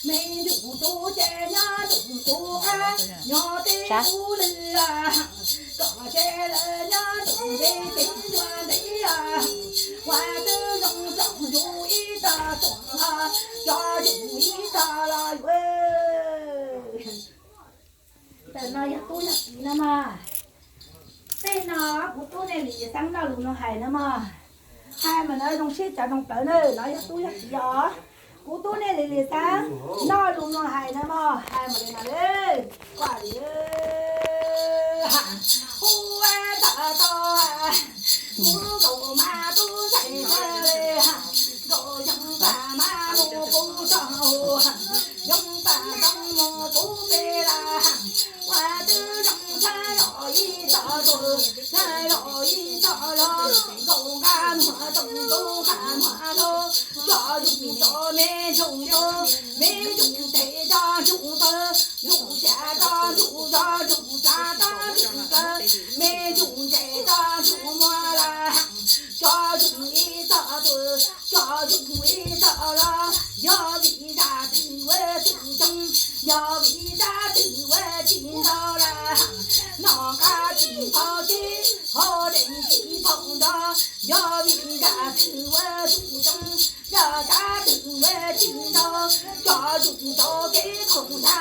Me ntsuj tub ces nyob ntsuj tub qab, nyob teb ub lwm, kom ces lawv nyob ntsuj teb teb ntsuag ntev, ua twb zoo tsom ntsum ib tog tuam, cov ntsum ib tog los yuav. Ntawm no yog tub yog kiv no mas. Tej no kuv tub nej Lis Xeeb noj lus no hais no mas. Hais mas no zoo siab cov zoo plawv na, no yog tub yog kiv os. Kuv tub nej Lis Lis Xeeb noj lus no hais no mas, hais mas li no, ua li, hu ua tau tau, kuv nkaus mas tub ntxhais tag li, nkaus yeej tas mas mus kuv tso, yeej tas tau mus kuv pem las, ua twb zoo tshaj los ib txoj tus, tshaj los ib txoj los, nkaus nqa muag toom nkaus nqa muag los, cov zoo tso me ntsuj tub, me ntsuj tes tso ntsuj taw, ntsuj xya tso ntsuj zos ntsuj tsav tso ntsuj kaw, me ntsuj ntses tso ntsuj muag las, cov zoo ib txoj tus, cov zoo ib txoj los, yog vim zaj twg ua tsis zoo, yog vim zaj twg ua tsis ntau las, noj qab tsis tau ces ho deev tsis paub nto, yog vim zaj twg ua tsis zoo, yog zaj twg ua tsis ntau, cov zoo rau kev qaug nta,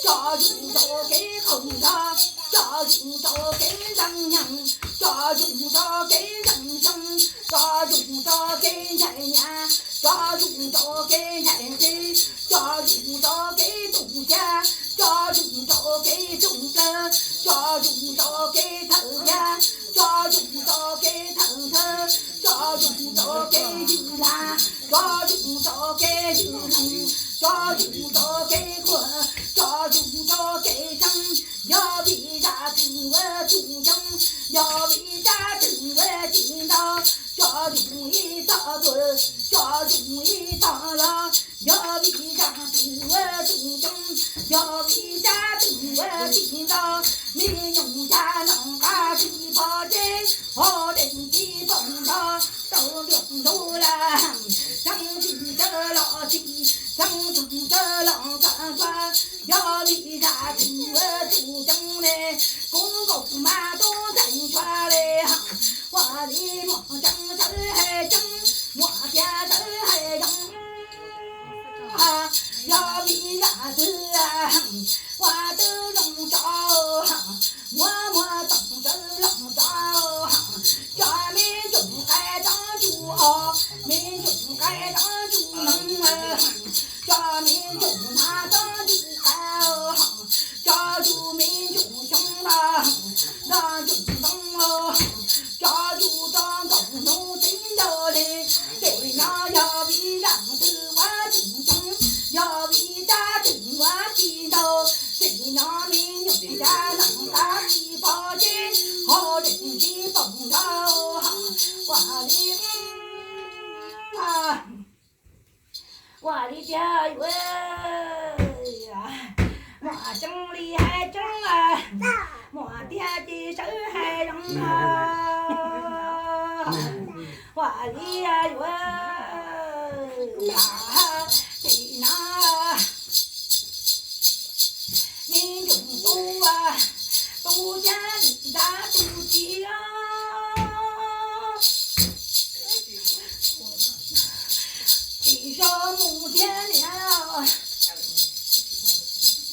cov zoo rau kev qaug nta, cov zoo rau kev ntxeev nyeeg, cov zoo rau kev ntxeev xyoo, cov zoo rau kev ncaim nyab, cov zoo rau kev ncaim txiv, cov zoo rau kev tub xya, cov zoo rau kev tub plawv, cov zoo rau kev thawj ya, cov zoo rau kev thawj thawj, cov zoo rau kev ywj lag, cov zoo rau kev ywj loog, cov zoo rau kev quaj, cov zoo rau kev tseeb, yog vim zaj twg ua tsis zoo, yog vim zaj twg ua tsis ntau, cov zoo ib txoj tuam, cov zoo ib txoj los, yog vim zaj twg ua tsis zoo, yog vim zaj twg ua tsis ntau, me nyuam yav noj qab tsis pom ces ho deev tsis paub nto, tau ntuag ntug las, txeeb tsis tsawg los tsis, txeeb tsis tsawg los txav txav, yog vim zaj twg ua tsis zoo ne, kuv nkaus mas tub ntxhais tshua li, ua li muaj tseeb sawv hais tseeb, muaj tiag sawv hais zoo. Yog vim zaj twg ua twb zoo tso, muab muag toom sawv los tso, cov me ntsuj qaib tsob ntsuj os, me ntsuj qaib tsob ntsuj noog, cov me ntsuj hnav tsob ntsuj qaib, cov ntsuj me ntsuj xyoob los, cov ntsuj ntoo, cov ntsuj rau nkaus hnub txeeb ncaug li. Ces no yog vim zaj twg ua tsis zoo, yog vim zaj twg ua tsis ntau, ces no me nyuam yav noj qab tsis pom ces ho deev tsis paub nto, ua li, ua li tiag yuav muaj tseeb li hais tseeb, muaj tiag ces sawv hais zoo. Ua li yuav, ces no me ntsuj tub, tub thiab niam tab tub tsis, tsis so mus thiab niam,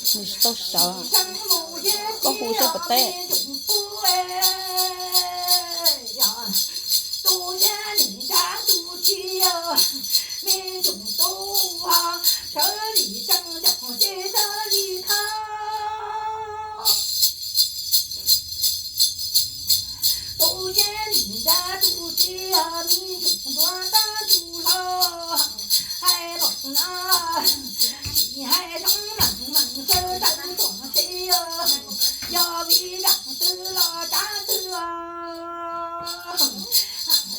tsis so mus thiab niam, me ntsuj tub, tub thiab niam tab tub tsis, me ntsuj tub, sawv li tseeb ncaus ces sawv li thab. Tub thiab niam tab tub tsis, me ntsuj ntsuag tab tub hlau, hais npaum no tsis hais zoo meej meej sawv daws tuaj tsev, yog vim zaj twg los tsav twg,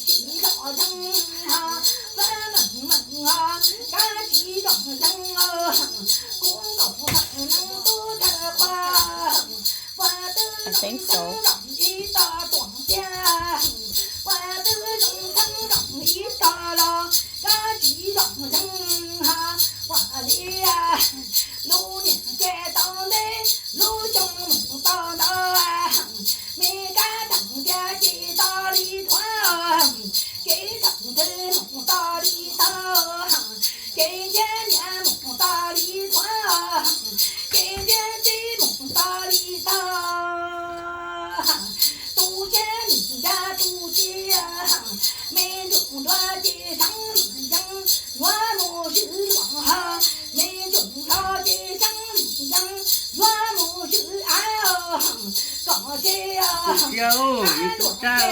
tsis zom zeeg, meej meej, kab tsis zom zeeg, kuv nkaus tawm neeg tub tawm qua, ua twb zoo txheeb zoo ib tog tuam tiag, ua twb zoo txheeb zoo ib tog los, kab tsis zom zeeg, ua li Ua, me tub sab,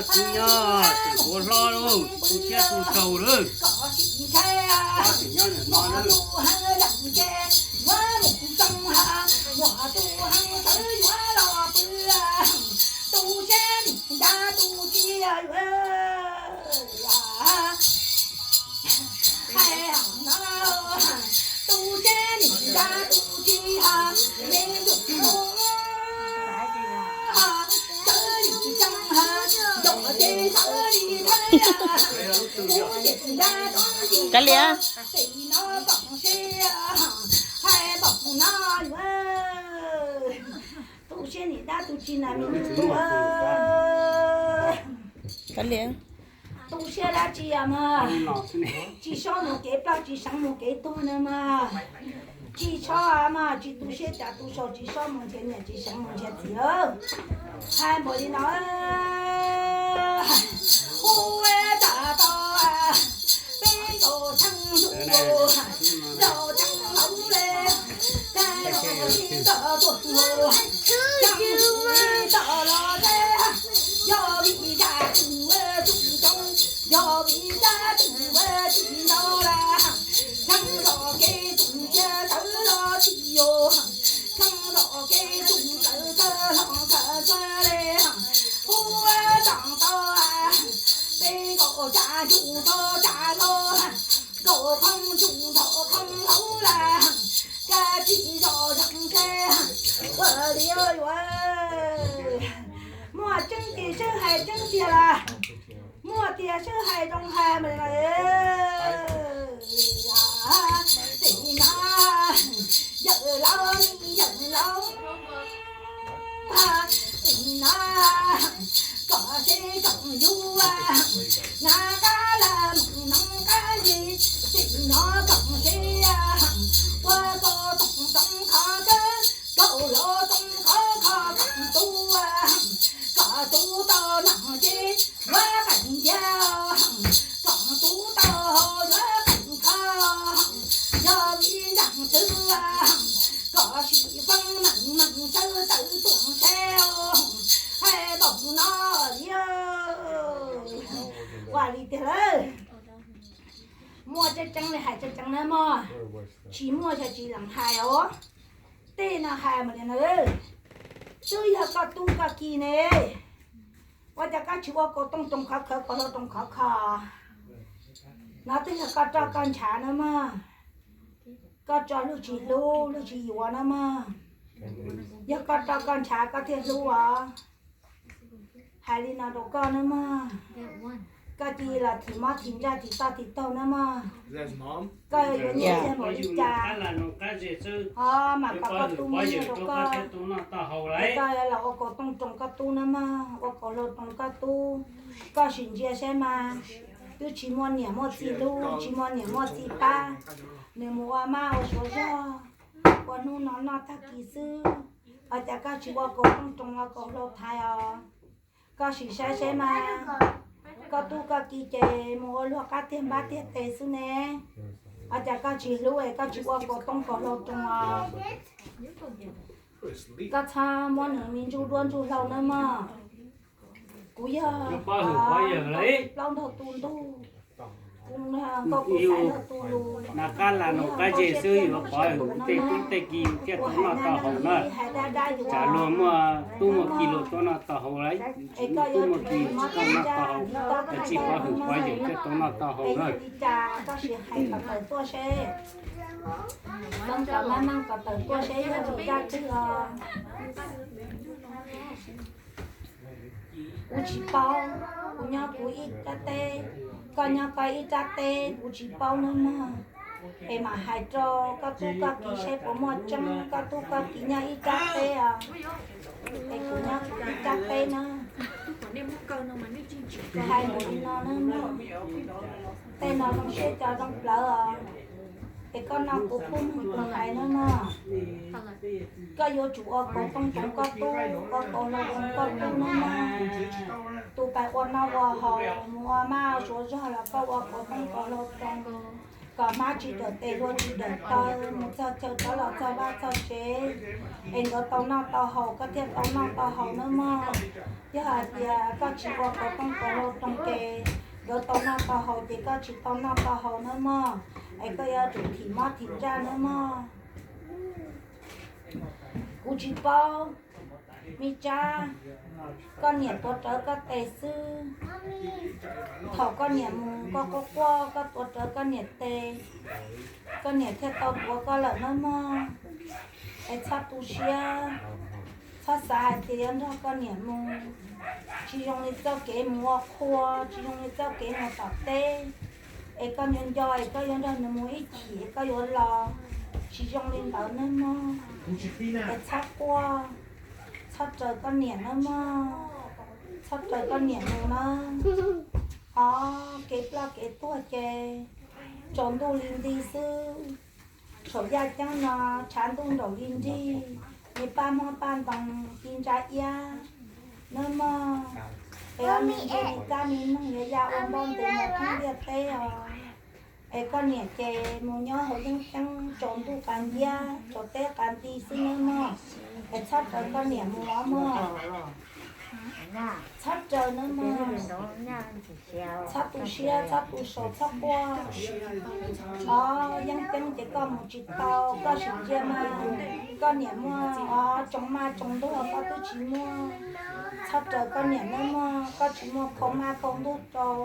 kuv nyob tseem kuv hlob lauj, tu siab tu sau lawm. Tseem nyob ntawm no lawm. Kav liam. Tu siab niam dab tu tsi na me tub. Kav liam. Tu siab dab tsi mas, tsis sob mus kev ploj tsis seev mus kev tuag na mas. Tsis txhob mas tsis tu siab cas tu sau, tsis sob mus nrhiav niam tsis seev mus nrhiav txiv. Hais npaum li no, hu tas tau peb nkaus txheej ntuj, los txheej hauv le, tag los tsis tau tuaj, txheej tus tau los le, yog vim yam tus tus coob, yog vim yam tus tsis ntau lawm, txheej los kev tus cia tawv los tsis yog, txheej los kev tus tawv txawj los txawj txawj le, hu tas tau peb nkaus tsav ntuj tau tsav hlo, nkaus qhov ntuj nkaus qhov hauv lawm, kab tsis zos zoo tsheb ua li yuav. Muaj tseeb ces sawb hais tseeb tiag las, muaj tiag sawb hais zoo hais mas. Tim no yawm laus yawm laus, tim no kom seb koom yus, na qab laj mus noog qab zis, tim no koom seb ua koj toog toog qhov kawg, koj hluas toog qhov kho koom tub, koj tub tau noog ces yuav qees ncig, koj tub tau yuav qees kho, yog vim yam twg koj sim feeb meem meem sawv tawv tuaj saib, hais npaum no li. Ua li tiag lawm. Muaj tseeb tseeb li hais tseeb tseeb na mog, tsis muaj yog tsis lees hais os. Tej no hais mas li no, twb yog koj tub koj ki ne, ua cas koj tsis ua kaus tooj roos khov khawv kaus hlau roos khov kho? No twb yog koj roj koj ntshav na mog, koj tso luag tsis hlub luag tsis yuav na mog. Yog koj roj koj ntshav koj thiaj hlub os. Hais li no rau koj na mog, koj cia li los thim mob thim ntsaj thim toj thim taug na mog. Koj yuav nyiam tiag npaum li cas, ho mas kom koj tub muab nyiaj rau koj, es koj los ua kaus tooj roos koj tub na mog, ua kaus hlau roos koj tub. Koj sim ntsia saib mas, twb tsis muaj niam muaj txiv hlub, tsis muaj niam muaj txiv pab, nws mus ua mab ua suav zog, ua hnub no noj tag kis xwb, ua cas koj tsis ua kaus tooj roos ua kaus hlau thaiv os? Koj sim saib saib mas, koj tub koj ki ces mus ua luag qab tiag npab tiag tes xwb ne, ua cas koj tsis hlub es koj tsis ua kaus tooj kaus hlau roos os? Koj txhob muab nws me ntsuj duab ntsuj hlauv nawb mog. Kuv yog plaub nrog tu ntuj, kuv nkaus kuv xaiv nrog tu lus. Nag qab lam nug qab ze xwb yuav pov hwm tej tub tej ki thiaj tau noj tau haus na. Tsam luag muaj tub muaj ki luag tuaj noj tau haus lawm, tsis muaj tub muaj ki tsis tuaj noj tau haus, tsis pov hwm pov hwm thiaj tau noj tau haus na. Kuv tsis paub, kuv nyob kuv ib rab teb, koj nyob koj ib rab teb, kuv tsis paub nawb mog. Es mam hais rau koj tub koj ki saib puas muaj tseeb, koj tub koj ki nyob ib rab teb os, es kuv nyob kuv ib rab teb na. Hais mus li no nawb mog, tej no zoo siab cov zoo plawv os. Es koj noj kuv pub mog, kuv hais nawb mog. Koj yuav tsum ua kaus tooj roos koj tub, ua kaus hlau roos koj tub nawb mog. Tus pais ua noj ua haus, mus ua mab suav zog los koj ua kaus tooj kaus hlau roos. kom hmab tsis dawm tes hlua tsis dawm taw, mus txog chaw rov los txog vaj txog tsev, es nkawd tau noj tau haus koj thiaj tau noj tau haus nawb mog. Yog hais tias koj tsis ua qauv tooj qauv hlau roog ces nkawd tau noj tau haus ces koj tsis tau noj tau haus nawb mog, es koj yuav tsum thim mob thim ntsaj nawb mog. Kuv tsis paub, me Tsab, koj niam tuav rawv koj tes xwb. Thaum koj niam mus koj quaj quaj koj tuav rawv koj niam tes, koj niam thiaj tau tuav koj lawm nawb mog. Es txhob tu siab, txhob xav hais tias yuav nrog koj niam mus, tsis zoo li txoj kev mus ua qhua, tsis zoo li txoj kev mus tom teb, es koj nco nco es koj yuav nrog nws mus ib chim es koj yuav los, tsis zoo li ntawd nawb mog. Es txhob quaj, txhob raws koj niam nawb mog, txhob raws koj niam mus nawb. Os, kev ploj kev tuag ces tsaus ntuj li nti xwb, thaum yaj ceeb no tshav ntuj nraum li nrig, me paj hmab paj ntoos ci ntsa iab nawb mog. Es os, me ntsis me kab me noog yuav ya ua npoj ntws mus thoob ntiaj teb os. Es koj niam ces mus nyob hauv yeeb ceeb tsaus ntuj qas nciab tsaus teb qas nti xwb nawb mog. Es txhob raws koj niam mus os mog. Txhob raws nawb mog. Txhob tu siab, txhob tu saud, txhob quaj. Os, yeeb ceeb ces koj mus tsis tau, koj sim ntsia mas koj niam muaj os tsoom maj tsoom ntuag koj twb tsis muaj. Txhob raws koj niam nawb mog, koj tsis muaj khau maj khau ntuag rau.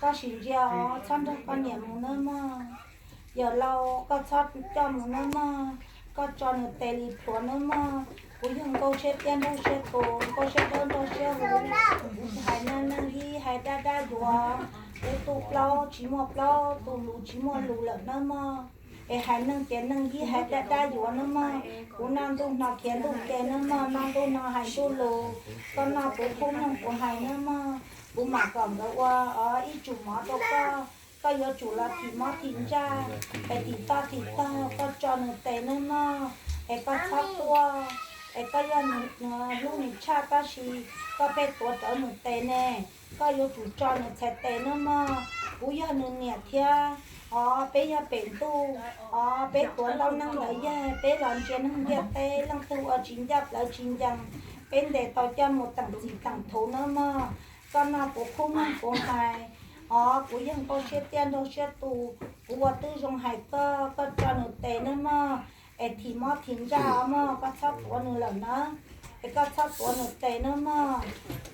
Koj sim ntsia os, txhob nrog koj niam mus nawb mog. Yawm laus, koj txhob coj mus nawb mog, koj tso nws tes li plhuav nawb mog. Kuv yog nkauj siab tiaj nraug siab tus, nkauj siab dawb nraug siab huv, kuv hais neeg neeg yib hais dab dab yuav, kuv tu plaub tsis muaj plaub, tu lus tsis muaj lus lawm nawb mog. Es hais neeg ces neeg yib hais dab dab yuav nawb mog. Kuv noj ntuj hno khiav ntuj ces nawb mog, noj ntuj hno hais ntuj lus. Koj noj kuv qub mloog kuv hais nawb mog. Kuv mam kom nkawd ua ib tsum mov rau koj, koj yuav tsum los thim mob thim ntsaj, es thim toj thim taug, koj tso nws tes nawb mog. Es koj txhob quaj, es koj yog nws hlub nws tshaj tab sis koj pheej tuav rawv nws tes ne, koj yuav tsum tso nws txhais tes nawb mog. Kuv yog nws niam thiab os, peb yog pem ntuj os, peb tuav ntaub neeb ntawd yog peb los ntsia neeg ntiaj teb leej twg ua tsis ncaj plawv tsis ncees, peb ntes tau coj mus teem txim teem thuv nawb mog. Koj noj kuv qub mloog kuv hais os, kuv yog nkauj siab tiaj nraug siab tus, kuv ua twb zoo hais koj, koj tso nws tes nawb mog. Es thim mob thim ntsaj os mog, koj txhob tuav nws lawm nawb. Es koj txhob tuav nws tes nawb mog.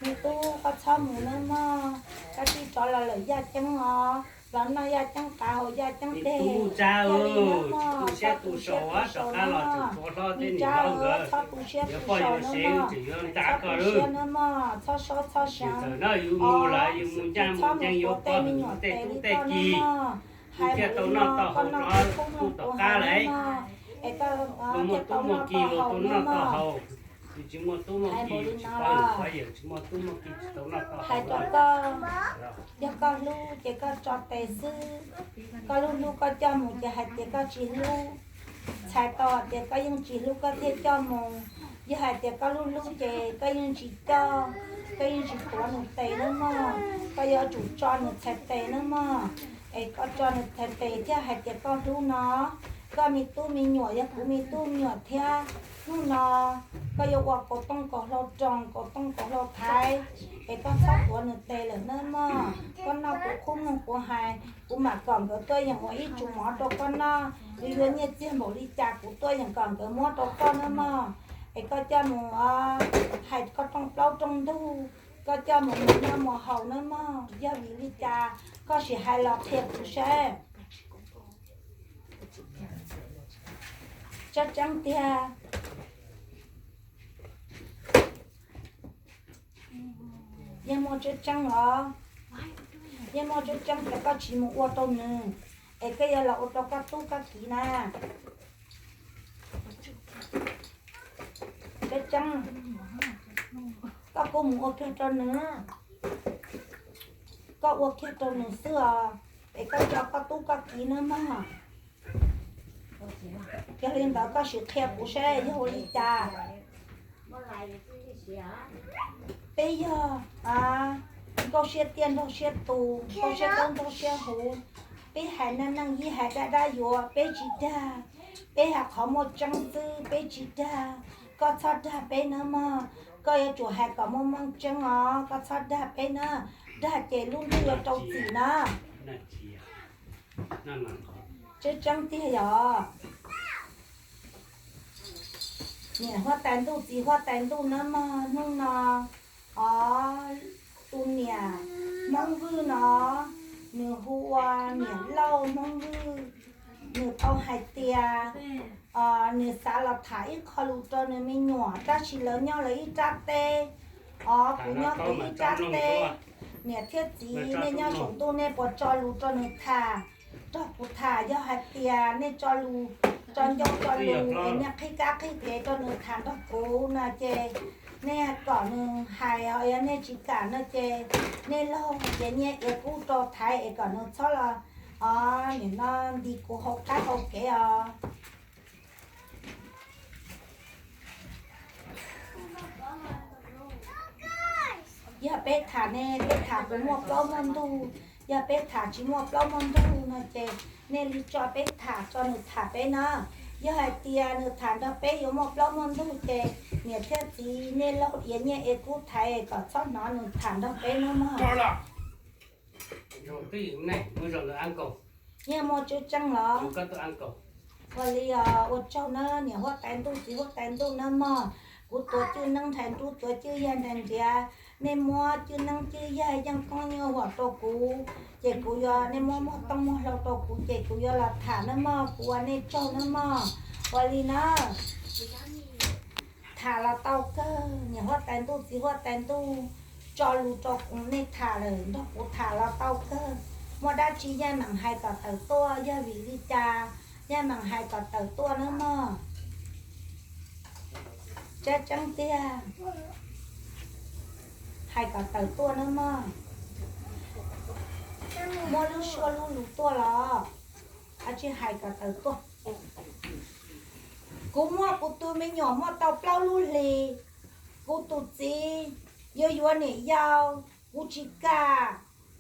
Me tub, koj txhob mus nawb mog, koj tsij rov los lawm yaj ceeb os, los noj yaj ceeb qav haus yaj ceeb deg. Yog li nawb mog, txhob tu siab tu saud nawb mog. Me Tsab, txhob tu siab tu saud nawb mog, txhob tu siab nawb mog, txhob saub txhob seev os, tsis txhob mus tuav tej me nyuam tes li koj nawb mog. Hais mus li no koj noj kuv qub mloog kuv hais nawb mog, es koj thiaj tau noj tau haus nawb mog. Hais mus li no, hais rau koj, yog koj hlub ces koj tso tes xwb, koj hlub hlub koj coj mus ces hais tias koj tsis hlub. Txhais tau hais tias koj yeej tsis hlub koj thiaj coj mus, yog hais tias koj hlub hlub ces koj yeej tsis coj, koj yeej tsis tuav nws tes nawb mog, koj yuav tsum tso nws txhais tes nawb mog. Es koj tso nws txhais tes thiaj hais tias koj hlub no. Koj me tub me nyuam yog kuv me tub me nyuam thiab, hnub no koj yuav ua kaus tooj kaus hlau roos kaus tooj kaus hlau thaiv, es koj txhob tuav nws tes lawm nawb mog. Koj noj kuv qub mloog kuv hais, kuv mam kom nkawd tuaj yeem ua ib tsum mov rau koj noj, yus yuav nyiaj txiag npaum li cas kuv tuaj yeem kom nkawd muab rau koj nawb mog. Es koj coj mus hais koj rooj plaub rooj ntug, koj coj mus mus noj mus haus nawb mog. Yog vim li cas koj sim hais los qhia kuv saib. Tseeb tseeb tiag, yeej muaj tseeb tseeb os. Yeej muaj tseeb tseeb ces koj tsis mus ua rau nws, es koj yuav los ua rau koj tub koj kiv na. Tseeb tseeb, koj kuj mus ua kiag rau nws, koj ua kiag rau nws xwb os, es koj tso koj tub koj kiv nawb mog. Yog li ntawd koj sim qhia kuv saib yog ua li cas. Peb yog nkauj siab tiaj nraug siab tus, nkauj siab dawb nraug siab huv, Peb hais neej neej, ib hais dag dag yuav, peb tsis dag. Peb hais qhov muaj tseeb xwb, peb tsis dag. Koj txhob dag peb nawb mog. Koj yuav tsum hais kom muaj meej tseeb os, koj txhob dag peb na. Dag ces lub ntuj yuav rau txim na. Tseeb tseeb tiag yog niam huab tais ntuj txiv huab tais ntuj nawb mog. Hnub no os, tus niam Hmoob Vwj no, nws hu ua niam Lauj Hmoob Vwj. Nws tau hais tias nws xav los tham ib qho lus rau nws me nyuam, tab sis lawv nyob lawv ib rab teb. Os, kuv nyob kuv ib rab teb. Niam thiab txiv, nej nyob saum ntuj nej puas tso lus rau nws tham? Nrog kuv tham, yog hais tias nej tso lus, tso ncauj tso lus es nej qhib kab qhib kev rau nws tham nrog kuv no ces nej kom nws hais, yog nej tsis kam no ces nej laug iav nyiaj iav kub rau thaiv es kom nws txhob los, os, nim no nti kuv hauv qab hauv kev os. Yog peb tham ne, peb tham puas muaj plaub muaj ntug? Yog peb tham tsis muaj plaub muaj ntug no ces nej li tso peb tham, tso nws tham peb na. Yog hais tias nws tham nrog peb yuav muaj plaub muaj ntug ces niam thiab txiv, nej laug iav nyiaj iav kub thaiv kom txhob hnov nws tham nrog peb nawb mog. Yeej muaj tseeb tseeb los? Ua li os, ua tsaug nawb niam huab tais ntuj txiv huab tais ntuj nawb mog. Kuv tuav cwj neeb nrhais nruab, tuav cwj yag nrhais nriav. Nej muab cwj neeb cwj yag yeej koob yeej huam rau kuv, ces kuv yuav, nej muab muag tooj muag hlau rau kuv ces kuv yuav los tham nawb mog, kuv ua nej tsaug nawb mog. Ua li na, tham los tau kawg, niam huab tais ntuj txiv huab tais ntuj tso lus rau kuv, nej tham lawm nrog kuv tham los tau kawg. Muaj dab tsi yaj meem hais kom tawm tuaj, yog vim li cas yaj meem hais kom tawm tuaj nawb mog. Tseeb tseeb tiag, hais kom tawm tuaj nawb mog. Muaj lub suab lub lus tuaj los tsis hais kom tawm tuaj. Kuv muab kuv tus me nyuam muaj tau plaub lub hlis, kuv tus txiv yuav yuav niam yau, kuv tsis kam.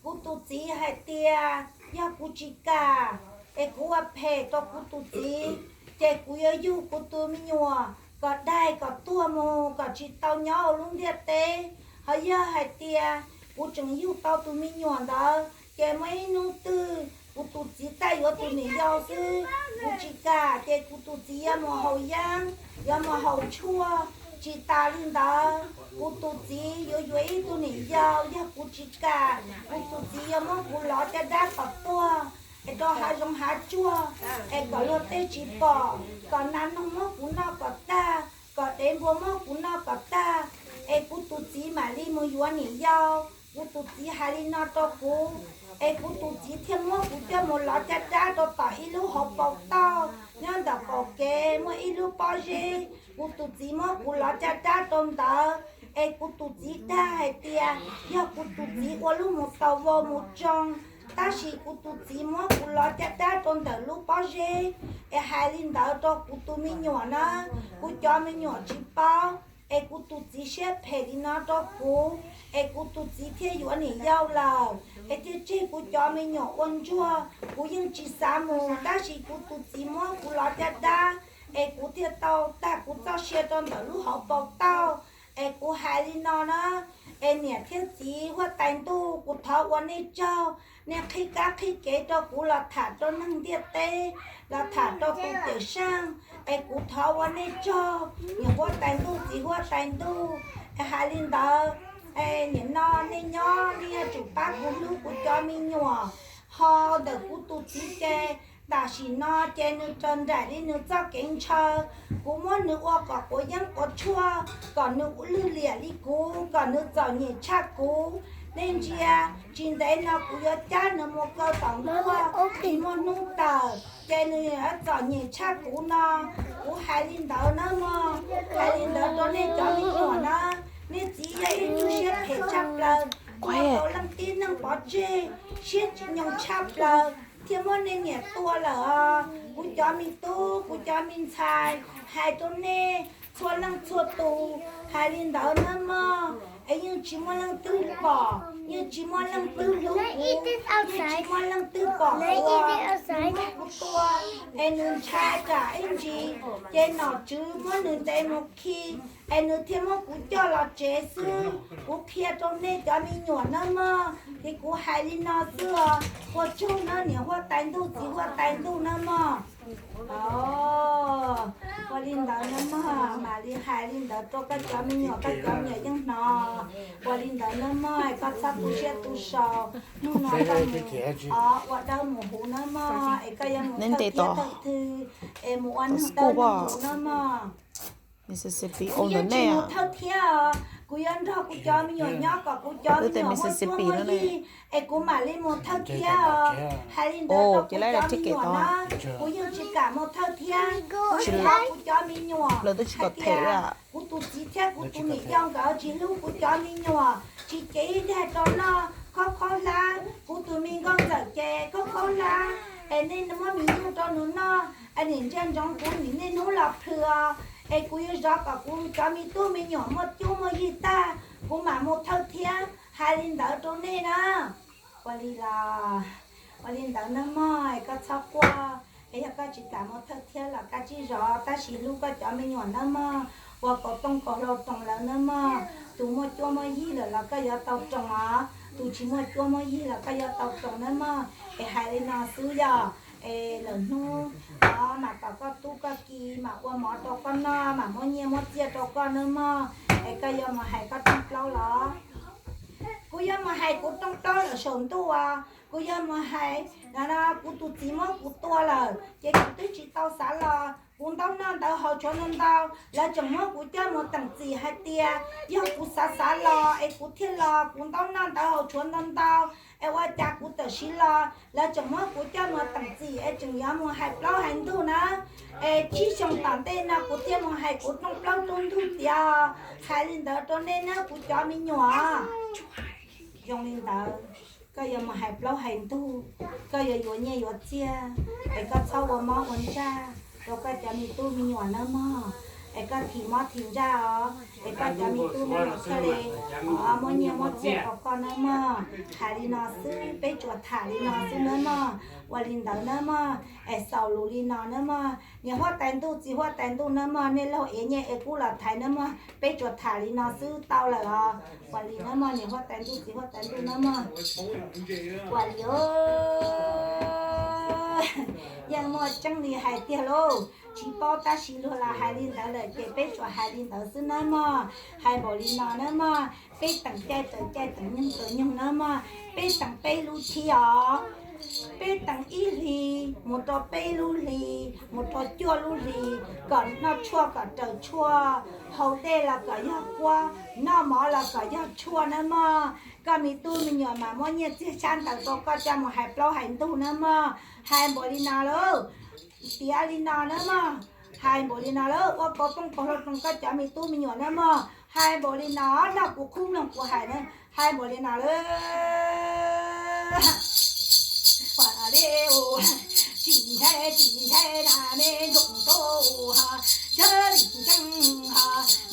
Kuv tus txiv hais tias yog kuv tsis kam es kuv ua phem rau kuv tus txiv, ces kuv yuav yug kuv tus me nyuam kom daig kom tuag mus kom tsis tau nyob hauv lub ntiaj teb. Ho yog hais tias kuv tseem yug tau tus me nyuam ntawd ces muaj ib hnub twg kuv tus txiv thiaj yuav tus niam yau xwb. Kuv tsis kam ces kuv tus txiv yuav mus haus yeeb, yuav mus haus tshuaj. Tsis tas li ntawd, kuv tus txiv yuav yuav ib tug niam yau, yog kuv tsis kam, kuv tus txiv yuav muab kuv lov caj dab kom tuag es rau hav zoov hav tsuag, es kom luag tej tsis pom, kom nas noog muab kuv noj kom tag, kom dev npua muab kuv noj kom tag, es kuv tus txiv mam li mus yuav niam yau. Kuv tus txiv hais li no rau kuv, es kuv tus txiv thiaj muab kuv coj mus lov caj dab rau tom ib lub hauv paus tauj nyob ntawm qaum kev muaj ib lub pob zeb. Kuv tus txiv muab kuv lov caj dab rau ntawd, es kuv tus txiv dag hais tias yog kuv tus txiv ua lub mus tau vau mus tsoo, tab sis kuv tus txiv muab kuv lov caj dab rau ntawm lub pob zeb, es hais li ntawd rau kuv tus me nyuam na, kuv cov me nyuam tsis paub, es kuv tus txiv siab phem li no rau kuv, es kuv tus txiv thiaj yuav niam yau lawm, es thiaj tseg kuv cov me nyuam ua ntsuag. Kuv yeej tsis xav mus, tab sis kuv tus txiv muab kuv lov caj dab, es kuv thiaj tau tag kuv txoj sia rau ntawm lub hauv paus tauj. Es kuv hais li no na, es niam thiab txiv huab tais ntuj, kuv thov ua nej tsaug, nej qhib kab qhib kev rau kuv los tham rau neeg ntiaj teb, los tham rau tus cawm seej, es kuv thov ua nej tsaug, niam huab tais ntuj txiv huab tais ntuj. Es hais li ntawd, nim no nej nyob nej yuav tsum pab kuv hlub kuv cov me nyuam. Ho ntawm kuv tus txiv ces tam sim no ces nws raug nraim li nws txoj kev ntshaw. Kuv muab nws ua kom quav yeeb quav tshuaj, kom nws lwj liam li kuv, kom nws txom nyem tshaj kuv. Nej ntsia, tsis ntev no kuv yuav cab nws mus kaw tom nkuaj, tsis muaj hnub tawm, ces nws yuav txom nyem tshaj kuv no. Kuv hais li ntawd na mog, hais li ntawd rau nej cov me nyuam na. Nej txiv yog ib tug siab phem tshaj plaws, ua tau leej tib neeg pov tseg, siab tsis nyoog tshaj plaws, thiaj muab nej niam tua lawm os. Kuv cov me tub, kuv cov me ntxhais, hais rau nej, Txhua leej txhua tus hais li ntawd nawb mog, es yeej tsis muaj leej twg pom, yeej tsis muaj leej twg hlub kuv, yeej tsis muaj leej twg pom kuv. Nws muab kuv tua, es nws ntshai tsam ib ntsis ces nom tswv muab nws ntes mus khi, es nws thiaj muab kuv coj los tsev xwb. Kuv qhia rau nej cov me nyuam nawb mog, ces kuv hais li no xwb os. Ua tsaug nawb niam huab tais ntuj txiv huab tais ntuj nawb mog. Ua li ntawd nawb mog, mam li hais li ntawd rau koj cov me nyuam, koj cov me nyuam yeej hnov. Ua li ntawd nawb mog, koj txhob tu siab tu sau. Hnub no koj mus ua dawb mus huv nawb mog, es koj yuav mus thawj thiab thawj thw, es mus ua neeg dawb neeg huv nawb mog. Kuv yeej tsis mus thawj thiab os, kuv yuav nrog kuv cov me nyuam nyob kom kuv cov me nyuam muaj cuab muaj yig, es kuv mam li mus thawj thiab os. Hais li ntawd rau kuv cov me nyuam na, kuv yeej tsis kam mus thawj thiab. Kuv tsis nrog kuv cov me nyuam hais tias kuv tus txiv thiab kuv tus niam yau nkawd tsis hlub kuv cov me nyuam, tsis cev ib daig rau noj, khaub khaub hlab. Kuv tus me nkauj ntxawm ces khaub khaub hlab, es nej muab mis nyuj rau nws noj, es nim ntsia ntsoov kuv nim niaj hnub los plhws os. Es kuv yuav zov kom kuv cov me tub me nyuam muaj cuab muaj yig tag, kuv mam mus thawj thiab. Hais li ntawd rau nej na. Ua li los, ua li ntawd nawb mog, es koj txhob quaj. Es yog koj tsis kam mus thawj thiab los koj cia li zov, tab sis hlub koj cov me nyuam nawb mog, ua kaus tooj kaus hlau roos lawv nawb mog. Tus muaj cuab muaj yig lawm los koj yuav tau roos os, tus tsis muaj cuab muaj yig los koj yuav tau roos nawb mog. Es hais li no xwb yog, es lwm hnub no mam kom koj tub koj ki mam ua mov rau koj noj, mam muab nyiaj muab txiaj rau koj nawb mog. Es koj yuav mus hais koj rooj plaub los? Kuv yuav mus hais kuv rooj plaub lawm saum ntuj os. Kuv yuav mus hais, kuv tus txiv muab kuv tua lawm ces kuv twb tsis tau xav los. Kuv ntaub noj ntawv haus tshuav ntau ntau, lawv tseem muab kuv coj mus teem txim hais tias yog kuv xav xav los es kuv thiaj los. Kuv ntaub noj ntawv haus tshuav ntau ntau, es ua cas kuv tawm siv los lawv tseem muab kuv coj mus teem txim, es tseem yuav mus hais plaub hais ntug na. Es tsib xyoos tom ntej no kuv thiaj mus hais kuv rooj plaub rooj ntug tiav. Hais li ntawd rau nej nawb kuv cov me nyuam. Zoo li ntawd, koj yuav mus hais plaub hais ntug, koj yuav yuav nyiaj yuav txiaj, es koj txhob ua mob ua ntsaj rau koj cov me tub me nyuam nawb mog. Es koj thim mob thim ntsaj os, es koj cov me tub me nyuam thiaj li muab nyiaj muab txiaj rau koj nawb mog. Hais li no xwb, peb tsuas tham li no xwb nawb mog. Ua li ntawd nawb mog, es xaus lus li no nawb mog. Niam huab tais ntuj txiv huab tais ntuj nawb mog, nej laug ev nyiaj ev kub los thaiv nawb mog, peb tsuas tham li no xwb tau lawm os. Ua li nawb mog, niam huab tais ntuj txiv huab tais ntuj nawb mog. Ua li, yeej muaj tseeb li hais tiag lauj. Tsis paub tab sis luag los hais li ntawd lawm ces peb tsuas hais li ntawd xwb nawb mog. Hais npaum li no nawb mog, peb teem caij tawm caij, teem nyoog tawm nyoog nawb mog, peb teem peb lub thib os. Peb teem ib hlis mus rau peb lub hlis, mus rau cuaj lub hlis, kom noj tshuaj kom raws tshuaj, haus dej los kom yog kuab, noj mov los kom yog tshuaj nawb mog. Koj me tub me nyuam mas muab nyiaj txiag xyab ntawv rau koj coj mus hais plaub hais ntug nawb mog. Hais npaum li no lauj, tiav li no nawb mog. Hais npaum li no lauj, ua kaus tooj kaus hlau roos koj cov me tub me nyuam nawb mog. Hais npaum li no, nrog kuv khub mloog kuv hais na. Hais npaum li no lauj. Tsis ntshai tsis ntshai na me nroog tub, sawv li ntseeg,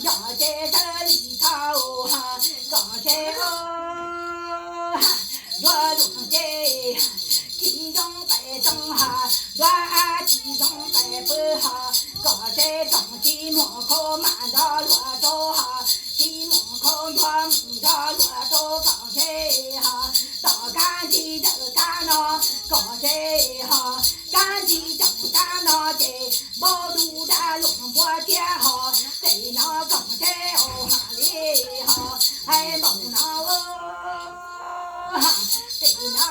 yog ces sawv li txhaum, kom seb nruab luag ces tsis zoo pes tsoo ha, nruab tsis zoo pes pw ha, kom seb tsoom tsis muaj khaub mam nrog luag rau ha, tsis muaj khaub nrog mus nrog luag rau kom seb ha, tom kab ntsis ntawm kab no kom seb ha, kab ntsis tsoom kab no ces npau du dab luag npua thiab ho, ces no kom seb ha li ho, hais npaum no ces no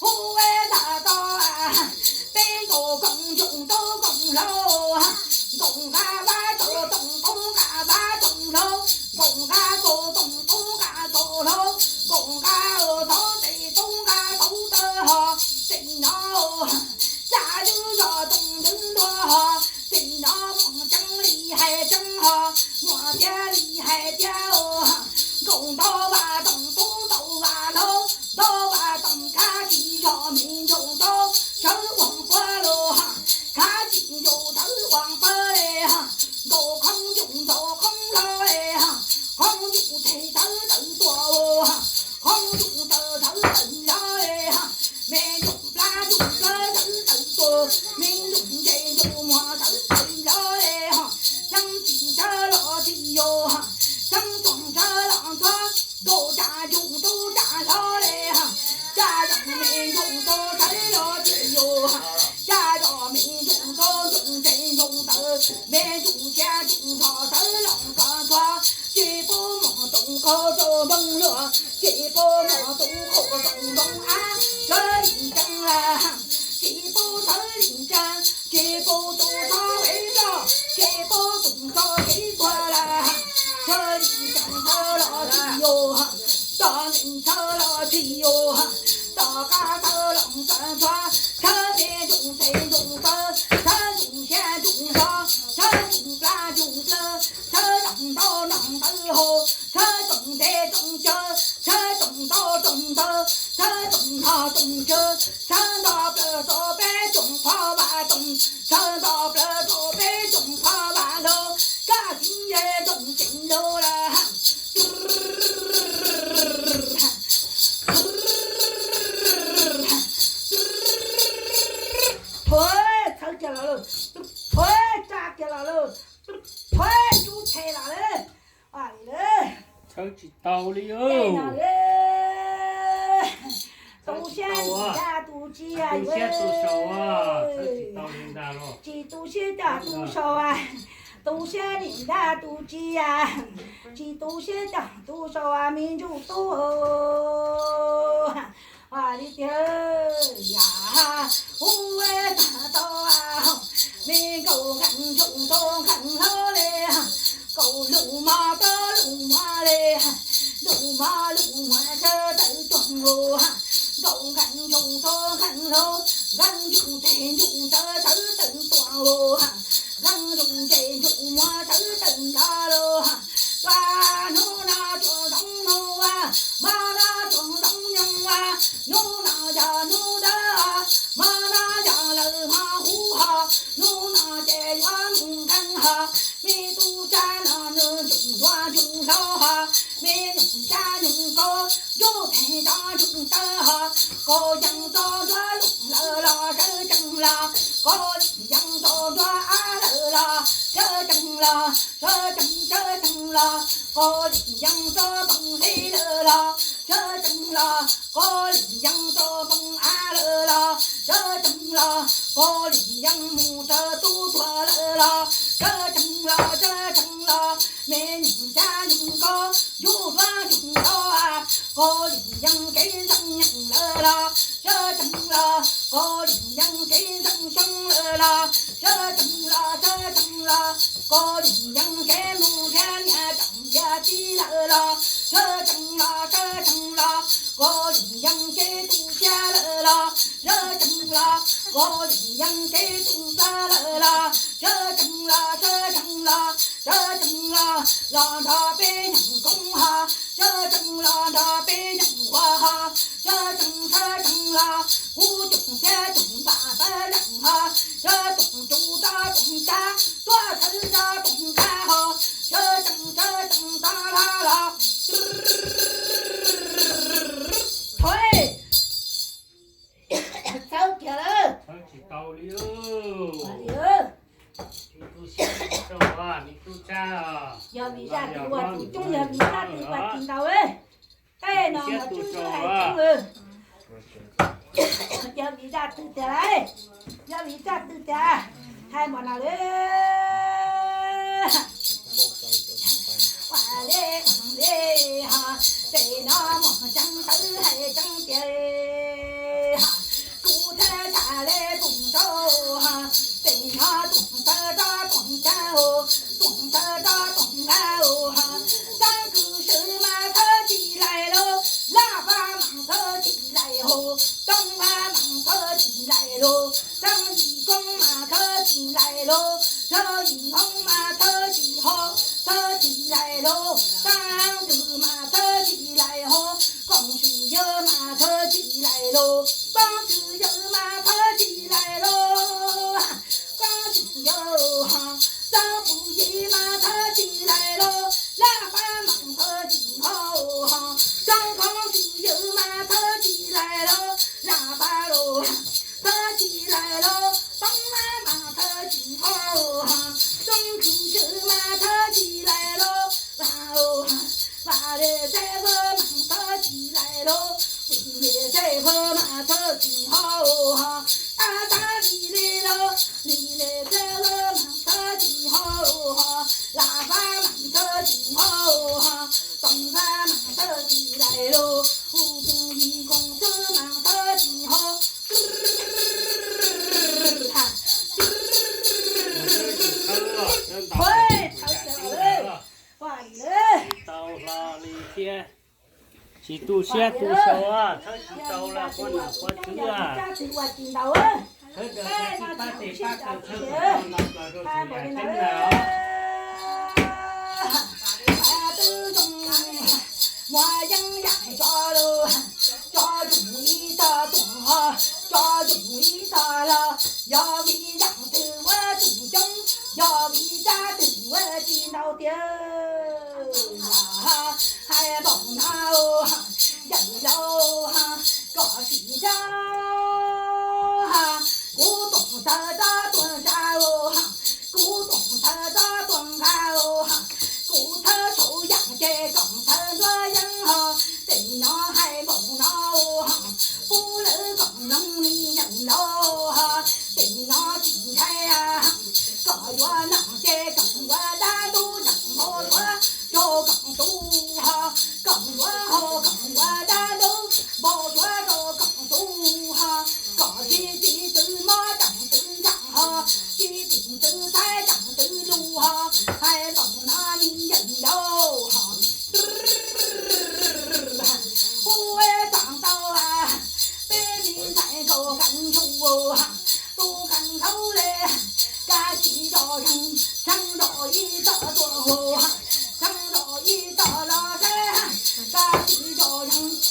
hu tab to peb nkaus koom nroog tub koom hlau, nkoos nqa vab tau toom tub nqa vab toom hlau, nkoos nqa kaus toom tub nqa kaus hlau, nkoos nqa tau tes tub nqa tub taw ho, ces no cas twb zos toom twb ntua ho, ces no muaj tseeb li hais tseeb ho, muaj tiag li hais tiag, nkoos ntaus vas toom tub ntaus Thawj lim xyoo thawj los tsis yus, tom ntej thawj los tsis yus, tom qab thawj los txawv ntxhov, thawj me ntsuj tes ntsuj taw, thawj ntsuj siab ntsuj nrog, thawj ntsuj plab ntsuj plawv, thawj tsoom ntaub noj ntawv haus, thawj tsoom ntse tsoom cawv, thawj tsoom ntaub tsoom ntawv, thawj tsoom nrog tsoom tsawv, thawj nto plaws rau peb tsoom phov vam toom, thawj nto plaws rau peb tsoom phov vam hlau, kaj siv yej tsoom tseem lug lawm. Thuav txhawv kiag los lawm, thuav tsa kiag los lawm, thuav cub tshe los lawm. Txhawb tsis tau li. Tej no tu siab nim nrag tu tsiaj, tu siab tu sau, tsis tu siab coj tu sau, tu siab nim nrag tu tsiaj, tsis tu siab coj tu sau me ntsuj tub. Li tiag, yam hu tag tau me nkaus nqeeg ntsuj tau nqeeg hlau le, nkaus lus mos tau lus muag le, lus mos lus muag sawv daws tuag nkaus, nkaus nqeeg ntsuj tau nqeeg hlau, nqeeg ntsuj tes ntsuj taw sawv daws tuag nkaus, nqeeg ntsuj tes ntsuj muag sawv daws nrog lawm. Ua hnub no tsuas zoo hnub, hmo no tsuas zoo nyoog, hnub no yog hnub dawb, hmo no yog lawm hmo huv ho, hnub no ces yuav mus nqeeg ho. Me tub sab no nws ntsuj hluas ntsuj hlau ho, me nyuam sab nyuj kaub, ntsuj tes nrog ntsuj taw ho. Qaug yees tau nruab looj lawm los sawv tsees los, qaug yees tau nruab av lawm los sawv tsees los, sawv tsees sawv tsees los, qaug yees tau npoo hli lawm los sawv tsees los, qaug yees tau npoo av lawm los sawv tsees los, qaug yees mus raws tub tuag lawm los sawv tsees los sawv tsees los, me nyuam sab nyuj kaub, ntsuj hluas ntsuj hlau, qaug yees kev ntseeg nyeem lawm los sawv tsees los, qaug yees kev ntseeg xyoo lawm los sawv tsees los sawv tsees los, qaug yees kev mus nrhiav niam tsoom nrhiav txiv lawm los sawv tsees los sawv tsees los, qaug yees kev tu siab lawm los sawv tsees los, qaug yees kev tu plawv lawm los sawv tsees los sawv tsees los, sawv tsees los los nrog peb nyeem koob ho, sawv tsees los nrog peb nyeem ua ho, sawv tsees sawv tsees los kuv tsoom siab tsoom npam tawv leej ho, sawv tsees tsuj tso tsoom tsab, tuaj txhawb tso tsoom nqaj ho, sawv tsees sawv tsees tag los los. Txhawb kiag lawm. Txhawb tsis tau li. Yog vim zaj twg ua tsis coob, yog vim zaj twg ua tsis ntau. Tej no mas tub sab hais coob, yog vim zaj twg tiag lauj, yog vim zaj twg tiag, hais npaum no li. Ua le ua le ha, pem no muaj tseeb tawv hais tseeb tiag ha, kuv thab tshaj le koom sau ha, pem no tuam tawv rov tuam tsab ha, tuam tawv rov tuam nqaj ha, txeeb kwv swm mas thawb tsis laim lauj, laj pab mas thawb tsis laim ha, toob pab mas thawb tsis laim lauj, txeeb yim koob mas thawb tsis laim lauj, thawb yim hoob mas thawb tsis ho, thawb tsis laim lauj, txeeb twg mas thawb tsis laim ho, koom swm yawg mas thawb tsis laim lauj, txeeb swm yawg mas thawb tsis laim lauj, txeeb swm yawg ha, txeeb puj yim mas thawb tsis laim lauj, laj pab mas thawb tsis ho ha, txeeb koom swm yawg mas thawb tsis laim lauj, laj pab lauj, thawb tsis laim lauj, toob pab mas thawb tsis ho ha, txeeb kwv swm mas thawb tsis laim lauj, vaj le txhais fawb mas thawb tsis laim lauj, vim le txhais fawb mas thawb tsis ho ha, tab tab li le lauj, li le txhais fawb mas thawb tsis ho ha, laj pab mas thawb tsis ho ha, toob pab mas thawb tsis laim lauj, hu puj yim koom swm mas thawb tsis ho. Tsis tu siab tu sau, thawb tsis tau los qhuav nom qhuav txwv, thawb daws tsis pab tes pab taw, thawb tsis tau los rau tus yam ceeb na. Muaj yeeb yam tso lawm, tso yus ib tog tuam ho, tso yus ib tog los, yog vim yam twg ua tus coob, yog vim tsab twg ua tsis ntau tiag. Hais npaum no, yawm laus, koj sim saib, kuv tuam txhawv tsob tuam ntsa, kuv tuam txhawv tsob tuam nqa, kuv txhawb saum yam ces kom txhawv nruab yeeb ho. Tej no hais npaum no, pub lawv kom mloog li yawm laus ho. Tej no tsis ntshai, kom yuav nom ces kom ua dab ntub, kom npau suav rau kom tu ho, kom yuav hau kom ua dab ntub, npau suav rau kom tu ho, kom tsis txwv mob tseem txwv ntsaam ho, tsis txwv txhais tseem txwv lus ho. Hais npaum no li yawm laus ho. Hu tsaam tau, peb li ntxhais nkaus qee ntsuj, tus qee ntau le, kab tsis zos zeeg, tshee zos ib tog tuaj hu, tshee zos ib tog los saib, kab tsis zos zeeg.